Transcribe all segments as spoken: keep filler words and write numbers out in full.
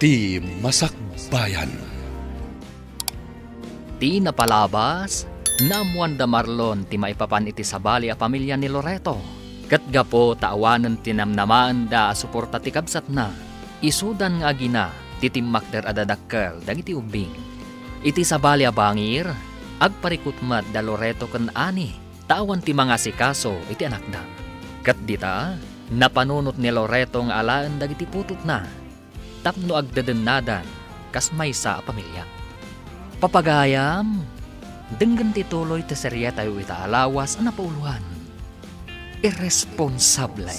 Ti Masakbayan. Ti napalabas, naammoan da Marlon ti maipapan iti sabali a pamilia ni Loreto. Ket gapu ta awanen ti namnamaenda a suporta ti kabsatna, isudan nga agina ti timmakder a dadakkel dagiti ubbing. Iti sabali a bangir, agparikut met da Loreto ken Ani ta awan ti mangasikaso iti anakda. Ket dita, napanunot ni Loreto nga alaen dagiti putotna tapno agdedennadan kas maysa a pamilia. Papagayam, denggen ti tuloy ti serietayo ita a lawas a napauloan. Irresponsable.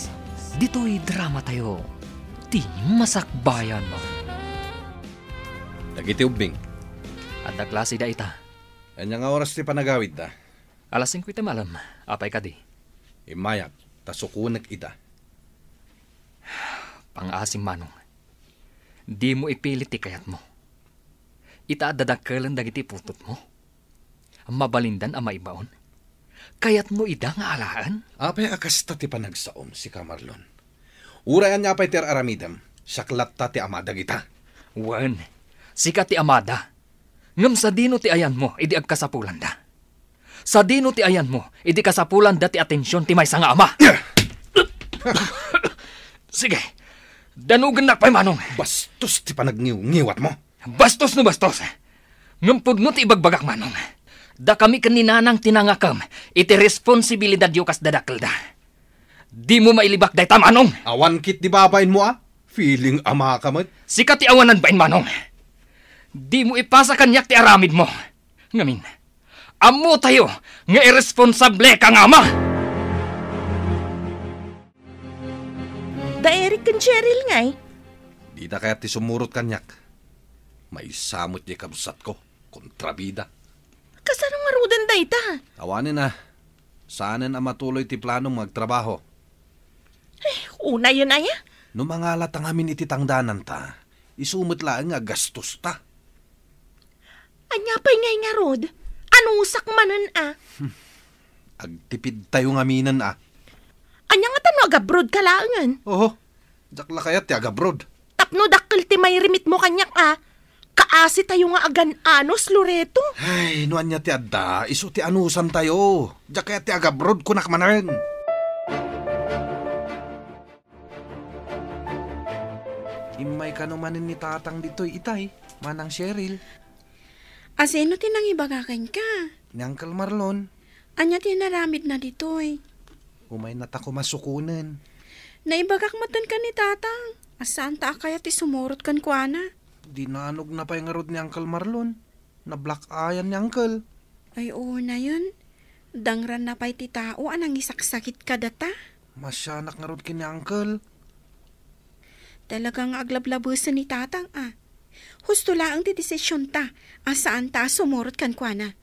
Ditoy dramatayo, Ti Masakbayan. Dagiti ubbing. Adda klase da ita. Ania nga oras ti panagawidda? Alas singko iti malem. Apay kadi? Immayak, ta sukonek ida. Pangaasim, Manong. Dimo ipilit ti kayatmo. Ita a dadakkelen dagiti putotmo. Mabalindan a maibaon. Kayatmo ida nga alaen? Apay a kasta ti panagsaom, sika Marlon? Uray ania pay ti ar-aramidem, siak latta ti ama dagita. Wen, sika ti amada. Ngem sadino ti ayanmo idi agkasapulanda? Sadino ti ayanmo idi kasapulanda ti atension ti maysa nga ama? Sige, danugennak pay, Manong. Bastos ti panagniwngiwatmo. Bastos no bastos. Ngem pudno ti ibagbagak, Manong. Dakami ken ni Nanang ti nangakem iti responsibilidadyo kas dadakkelda. Dimo mailibak dayta, Manong. Awan ketdi babainmo a? Feeling ama ka met. Sika ti awanan bain, Manong. Dimo ipasa kaniak ti aramidmo. Ngamin, ammotayo nga irresponsableka nga ama. Da Eric ken Cheryl ngay? Dita kayat ti sumurot kaniak. Maysa met diay kabsatko, kontrabida. Kasano ngaruden dayta? Awanen a. Saanen a matuloy ti planom nga agtrabaho. Eh, unayen aya? No mangalata ngamin iti tangdananta, isu met laeng nga gastosta. Ania pay ngay ngarud? Anusak manen a? Agtipidtayo ngaminen a. Ania ngata no agabrodka laengen? Oho, diak la kayat ti agabroad. Tapno dakkel ti mairimitmo kaniak a, kaasitayo nga agan-anos, Loreto. Ay, no ania ti adda, isu ti anusantayo. Diak kayat ti agabroad, kunak manen. Immay kano manen ni Tatang ditoy itay, Manang Cheryl. A, sino ti nangibaga kenka? Ni Uncle Marlon. Ania ti inaramidna ditoy? Umaynata koma sukonen. Naibagak met ken ni Tatang a saanta a kayat ti sumurot kenkuana. Dinanogna pay ngarud ni Uncle Marlon. Nablack-eyan ni Uncle. Ay, unayen. Dangranna pay ti tao a nangisaksakit kadata. Masianak ngarud ken ni Uncle. Talaga nga aglablabesen ni Tatang a. Husto laeng ti desisionta a saanta a sumurot kenkuana.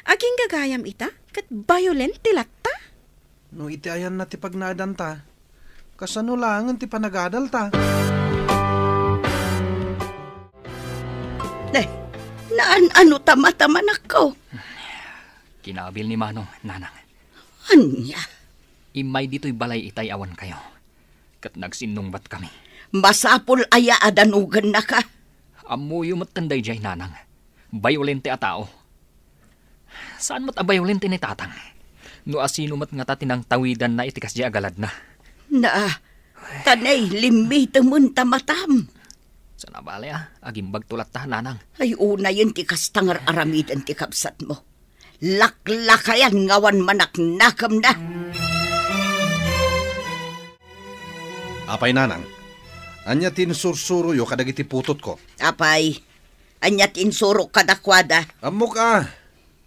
Agingagayam ita ket violent ti latta. No iti ayanna ti pagnaedanta, kasano laengen ti panagadalta? Ne, naan-ano ta mata, manakko? Kinabil ni Manong, Nanang. Ania? Immay ditoy balay itay awan kayo. Ket nagsinnungbatkami. Masapul aya a danogennaka? Ammoyo metten daydiay, Nanang. Bayolente a tao. Saan met a bayolente ni Tatang? No asino met ngata ti nangtawidanna iti kasdiay a galadna? Na, tanay, limmitemen ta matam. Sana bale a, agimbagto latta, Nanang. Ay, unayen ti kasta nga ar-aramiden ti kabsatmo. Laklakayan nga awan manaknakemna. Apay, Nanang, ania ti insursuroyo kadagiti putotko? Apay, ania ti insurok kadakuada? Ammok a,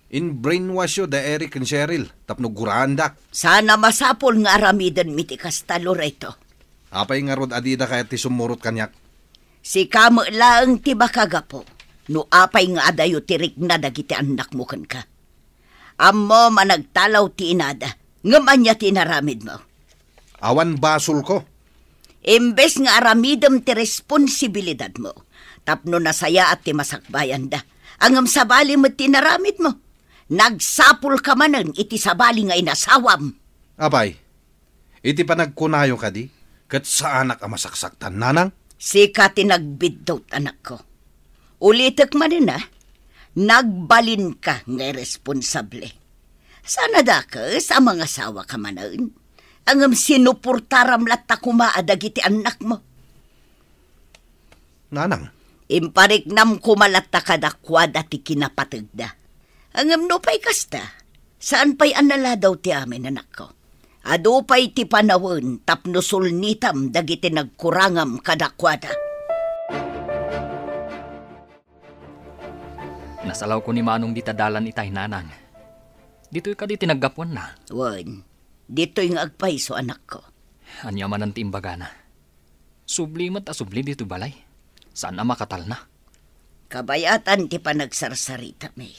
in-brainwashyo da Eric ken Cheryl tapno guraandak. Sana masapul nga aramidenmi ti kasta, Loreto. Apay ngarud a dida kayat ti sumurot kaniak? Sika met laeng ti makagapu no apay nga adayo ti rikna dagiti annakmo kenka. Ammom a nagtalaw ti inada, ngem ania ti inaramidmo? Awan basolko. Imbes nga aramidem ti responsibilidadmo, tapno nasayaat ti masakbayanda, ngem sabali met ti inaramidmo. Nagsapulka manen iti sabali nga inasawam. Apay, iti panagkunayo kadi, ket saanak a masaksaktan, Nanang? Sika ti nagbiddut, anakko. Ulitek manen, a, nagbalinka nga irresponsable. Saan a dakes a mangasawaka manen, ngem sinuportaram latta koma a dagiti annakmo. Nanang. Impariknam koma latta kadakuada ti kinapategda. Ngem nupay kasta, saan pay a naladaw ti amin, anakko. Adu pay ti panawen tapno sulnitam dagiti nagkurangam kadakuada. Nasalawko ni Manong dita dalan itay, Nanang. Ditoy kadi ti naggapuanna? Wen, ditoy nga agpayso, anakko. Ania manen ti imbagana? Subli met a subli ditoy balay. Saan a makatalna. Kabayatan ti panagsarsaritami.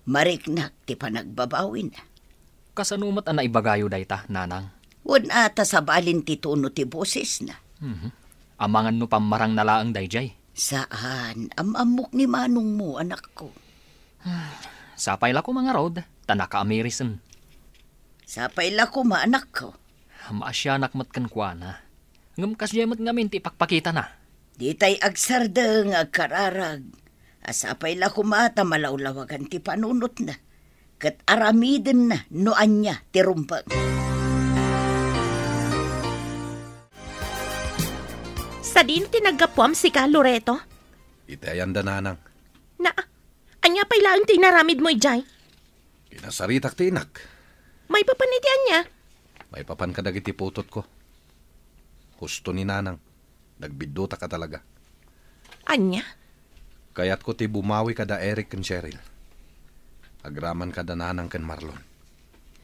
Mariknak ti panagbabawina. Kasano met a naibagayo dayta, Nanang? Wen a ta sabalin ti tono ti bosesna. Mhm. Amangan no pammarangna laeng daydiay. Saan, am-ammok ni manongmo, anakko. Sapay la koma ngarud, ta nakaamirisan. Sapay la koma, anakko. Maasianak met kenkuana. Ngem kasdiay met ngamin ti ipakpakitana. Ditay agsardeng nga agkararag. A sapay la koma ta malawlawagan ti panunotna, ket aramidenna no ania ti rumbeng. Sadino ti naggapuam sika, Loreto? Itay anda, Nanang. Na, ania pay laeng ti inaramidmo idiay? Kinasaritak ti inak. Maipapan iti ania? Maipapan kadagiti putotko. Husto ni Nanang. Nagbiddutak a talaga. Ania? Kayatko ti bumawi kada Eric ken Cheryl. Agraman kada Nanang ken Marlon.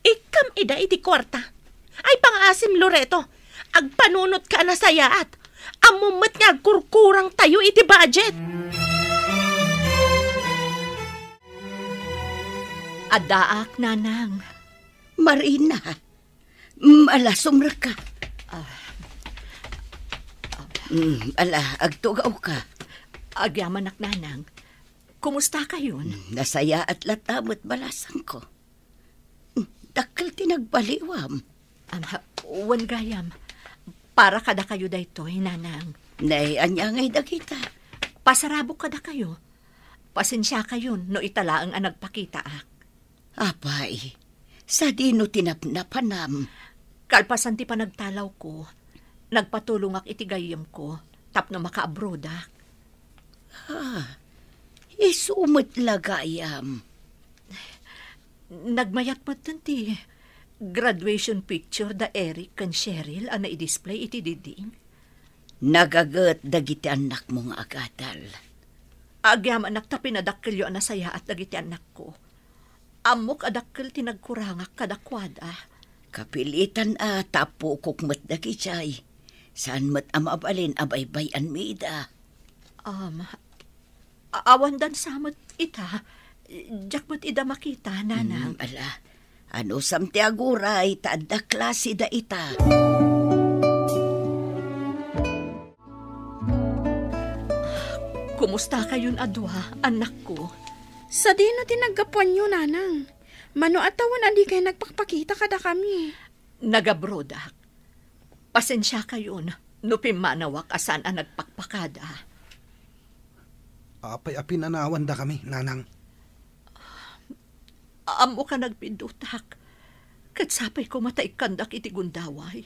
Ikkam ida iti kuarta. Ay, pangaasim, Loreto. Agpanunotka a nasayaat. Ammom met nga agkurkurangtayo iti budget. Addaak, Nanang. Marina. Mm, ala, sumrekka. Ah. Mm, ala, agtugawka. Agyamanak, Nanang. Kumustakayon? Mm, nasayaat latta met balasangko. Mm, dakkel ti nagbaliwam. Ama, wen gayam. Para kadakayo daytoy, Nanang. Nay, ania ngay dagita? Pasarabok kadakayo. Pasensiakayon no ita laeng a nagpakitaak. Apay, sadino ti napnapanam? Kalpasan ti panagtalawko, nagpatulongak iti gayyemko tapno makaabrodak. Ah, isu met la gayam. Nagmayat metten ti graduation picture da Eric ken Cheryl a naidisplay iti diding. Nagaget dagiti annakmo nga agadal. Agyamanak ta pinadakkelyo a nasayaat dagiti annakko. Ammok a dakkel ti nagkurangak kadakuada. Kapilitan a tapukok met dagijay. Saan met a mabalin a baybay-anmi ida. Um, a-, awan dansa met ita. Diak met ida makita, Nanang. Mm, ala. Anusam ti aguray ta adda klase da ita. Kumustakayon a dua, annakko? Sadino ti naggapuanyo, Nanang? Mano a tawen a dikay nagpakpakita kadakami? Nagabrodak. Pasensiakayon no pimmanawak a saan a nagpakpakada. Apay a pinanawandakami, Nanang? Ammok a nagbiddutak, ket sapay koma ta ikkandak iti gundaway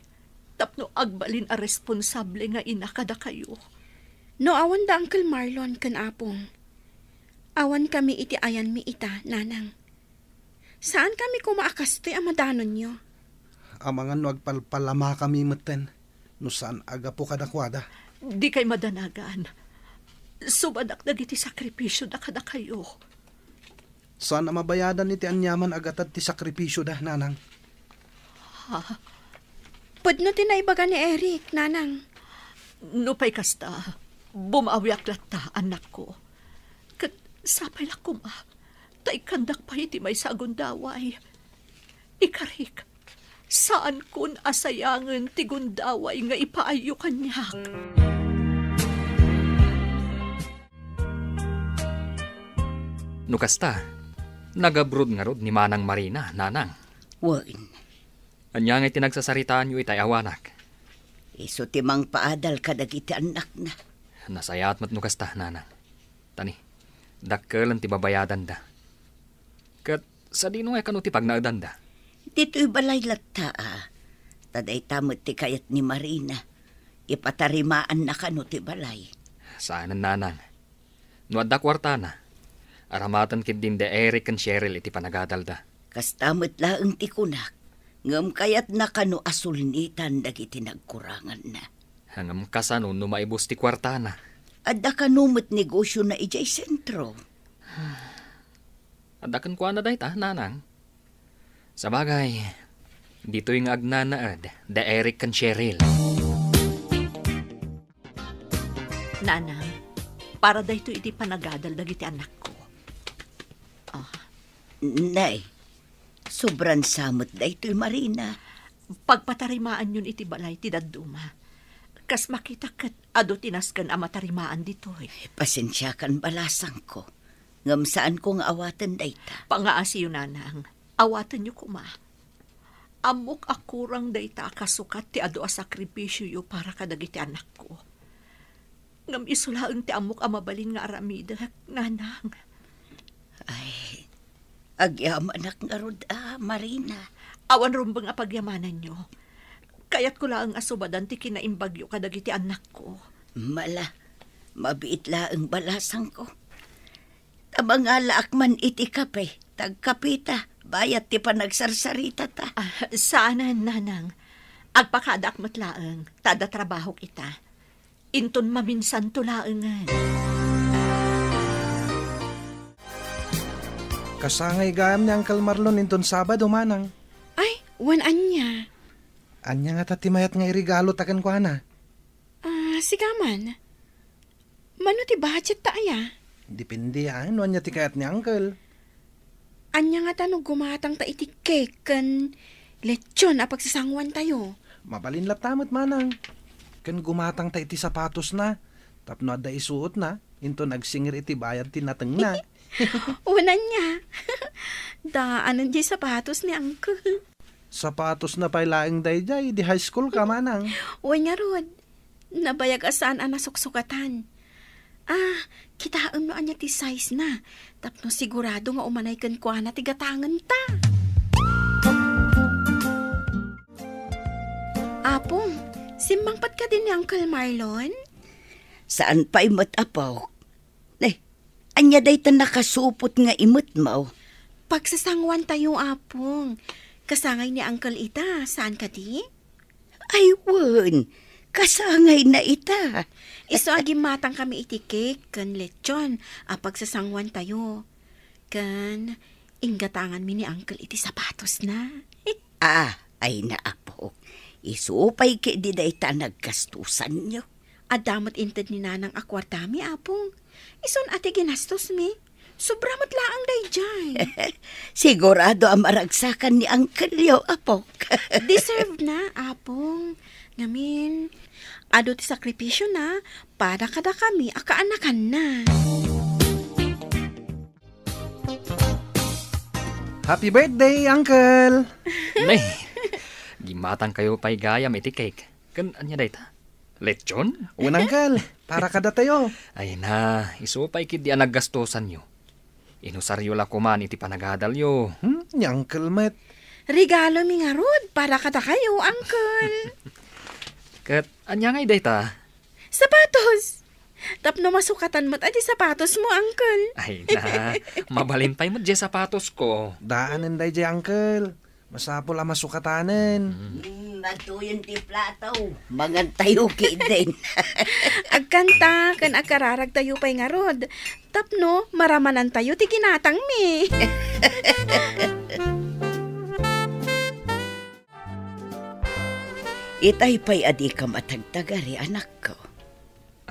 tapno agbalin a responsable nga ina kadakayo. No awan da Uncle Marlon ken Apong, awankami iti ayanmi ita, Nanang. Saankami koma a kastoy a madanonyo. Amangan no agpalpalamakami metten no saan a gapu kadakuada. Dikay madanagan. Subadak dagiti sakripisioda kadakayo. Saan a mabayadan iti aniaman a gatad ti sakripisioda, Nanang. Ha? Pudno ti naibaga ni Eric, Nanang. Nupay kasta, bumawiak latta, annakko. Ket sapay la koma ta ikkandak pay iti maysa a gundaway. Ikarik, saankon a sayangen ti gundaway nga ipaayyo kaniak. No kasta, nagabroad ngarud ni Manang Marina, Nanang. Wen. Ania ngay ti nagsasaritaanyo itay awanak? Isu ti mangpaadal kadagiti annakna. Nasayaat met no kasta, nanang. Tani, dakkelen ti babayadanda. Ket sadino ngay kano ti pagnaedanda? Ditoy balay latta, a. Ta dayta met ti kayat ni Marina. Ipatarimaanna kano ti balay. Saanen, nanang. No adda kuartana, aramaten ketdin da Eric ken Cheryl iti panagadalda. Kasta met laeng ti kunak, ngem kayatna kano a sulnitan dagiti nagkuranganna. Ngem kasano no maibus ti kuartana? Adda kano met negosiona idiay sentro. Adda kenkuana dayta, nanang. Sabagay, ditoy nga agnanaed da Eric ken Cheryl. Nanang, para daytoy iti panagadal dagiti anakko. Ah. Nay, sobran sa met daytoy, Marina. Pagpatarimaanyon iti balay ti dadduma. Kas makita ket adu ti nasken a matarimaan ditoy. Pasensiakan, balasangko. Ngem saanko nga awaten dayta. Pangaasiyo, nanang. Awatenyo koma. Ammok a kurang dayta a kasukat ti adu a sakripisioyo para kadagiti anakko. Ngem isu laeng ti ammok a mabalin nga aramidek, nanang. Ay, agyamanak ngarud a, Marina. Awan rumbeng a pagyamananyo. Kayatko laeng a subadan ti kinaimbagyo kadagiti annakko. Mala, mabiit laeng, balasangko. Ta mangalaak man iti kape, ta agkapeta, bayat ti panagsarsaritata. Ah, saanen, nanang. Agpakadaak met laeng, ta adda trabahok ita. Inton maminsanto laengen. Kasangay gayam ni Uncle Marlon inton Sabado, manang. Ay, wen ania? Ania ngata ti mayat nga iregalo ta kenkuana? Ah, sigaman. Mano ti budget ta aya? Depende, a, no ania ti kayat ni Uncle. Ania ngata no gumatang ta iti cake ken lechon a pagsasanguan tayo? Mabalin latta met, manang. Ken gumatang ta iti sapatos na, tapno adda isuot na, inton agsingir iti bayad ti natengna. Wen ania? Daanen diay sapatos ni Uncle. Sapatos na pay laeng daydiay, idi high school ka, manang. Wen ngarud, nabayag a saan a nasuksukatan. Ah, kitaem no ania ti size na, tapno sigurado nga umanay kenkuana ti gatangenta. Apong, simmangpet kadi ni Uncle Marlon? Saan pay met, apo. Ne, ania dayta nakasupot nga imetmo? Pagsasanguan tayo, Apong. Kasangay ni Uncle ita, saan kadi? Ay, wen, kasangay na ita. Isu a gimmatang kami iti cake ken lechon a pagsasanguan tayo. Ken inggatangan mi ni Uncle iti sapatos na. Ah, ay na, apo. Isu pay ketdi dayta naggastusanyo. Adda met inted ni Nanang a kuartami, Apong. Isun a ti ginastos mi. Sobra met laeng daydiay. Sigurado a maragsakan ni Uncle yo, apok. Deserve na, Apong. Ngamin, adu ti sakripisio na para kadakami a kaanakanna. Happy birthday, Uncle! Nay, gimmatang kayo pay gayam iti cake. Ken ania dayta? Lechon? Wen, Uncle, para kadatayo. Ay na, isu pay ketdi a naggastosanyo. Inusaryo la koman iti panagadalyo. Hmm, ni Uncle met. Regalo mi ngarud para kadakayo, Uncle. Ket ania ngay dayta? Sapatos! Tapno masukatan met a di sapatos mo, Uncle. Ay na, mabalin pay met di sapatos ko. Daanen daydiay, Uncle. Masapul a masukatanen. Hmm, adtoyen ti plato. Mangan tayo ketdin. Agkanta ken agkararag tayo pay ngarud. Tapno maramanan tayo ti ginatang mi. Itay pay a dika matagtagari, anakko.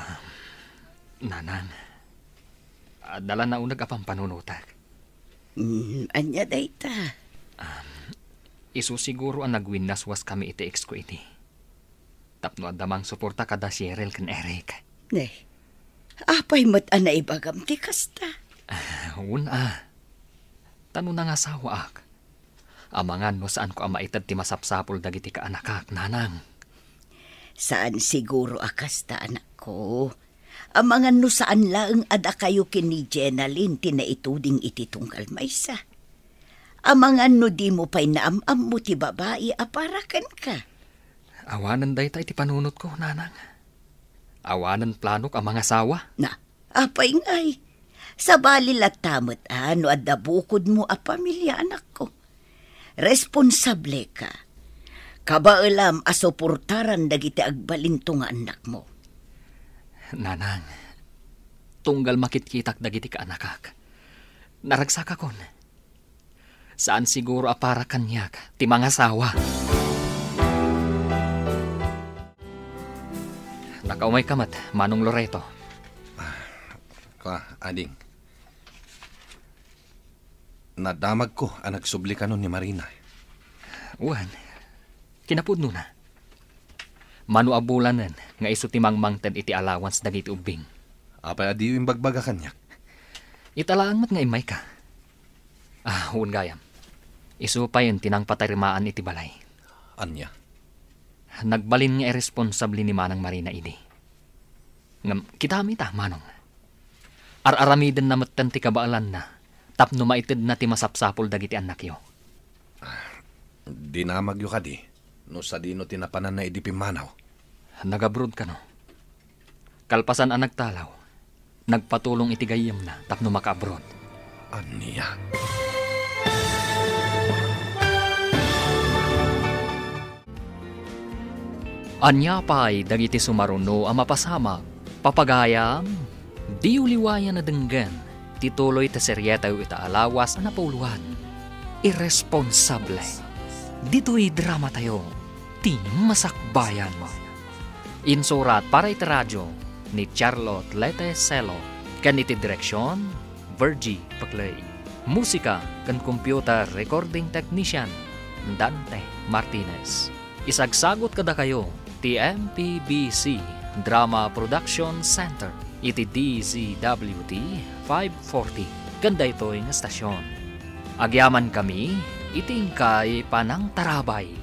Ah, Nanang, adda la nauneg a pampanunotek. Mm, ania dayta? Ah, isu siguro a nagwinnaswaskami iti ex ko idi. Tapno adda mangsuporta kada Cheryl ken Eric. Ne, apay met a naibagam ti kasta? Ah, wen a. Ta no nangasawaak, amangan no saanko a maited ti masapsapul dagiti kaanakak, Nanang. Saan siguro a kasta, anakko. Amangan no saan laeng a dakayo ken ni Jenalyn ti naituding iti tunggal maysa. Amangan no dimo pay naam-ammo ti babai a para kenka. Awanen dayta iti panunotko, nanang. Awanen planok a mangasawa. Na, apay ngay? Sabali latta met a no adda bukodmo a pamilia, anakko. Responsableka. Kabaelam a suportaran dagiti agbalinto nga annakmo. Nanang, tunggal makitkitak dagiti kaanakak, naragsakakon. Saan siguro a para kaniak ti mangasawa. Nakaumayka met, Manong Loreto. Kua, ading. Nadamagko a nagsubli kano ni Marina. Wen, kinapudnona. Mano a bulanen nga isu ti mangmangted iti allowance dagiti ubbing. Apay a diyo imbagbaga kaniak? Ita laeng met nga immayka. Ah, wen gayam. Isu payen ti nangpatarimaan iti balay. Ania? Nagbalin nga irresponsable ni Manang Marina idi. Ngem, kitam ita, Manong. Ar-aramidenna metten ti kabaelanna tapno maitedna ti masapsapul dagiti annakyo. Dinamagyo kadi no sadino ti napananna idi pimmanaw? Nag-abroad kano. Kalpasan a nagtalaw, nagpatulong iti gayyemna tapno maka-abroad. Ania? Ania pay dagiti sumaruno a mapasamak, papagayam? Diyo liwayan a denggen ti tuloy ti serietayo ita a lawas a napauluan, Irresponsable. Ditoy dramatayo, ti masakbayan. Insurat para iti radio ni Charlotte Lete Celo, ken iti direksion, Virgie Paclay. Musika ken computer recording technician, Dante Martinez. Isagsagut kadakayo ti M P B C Drama Production Center iti D Z W T five forty ken daytoy nga estasion. Agyamankami iti inkay panangtarabay.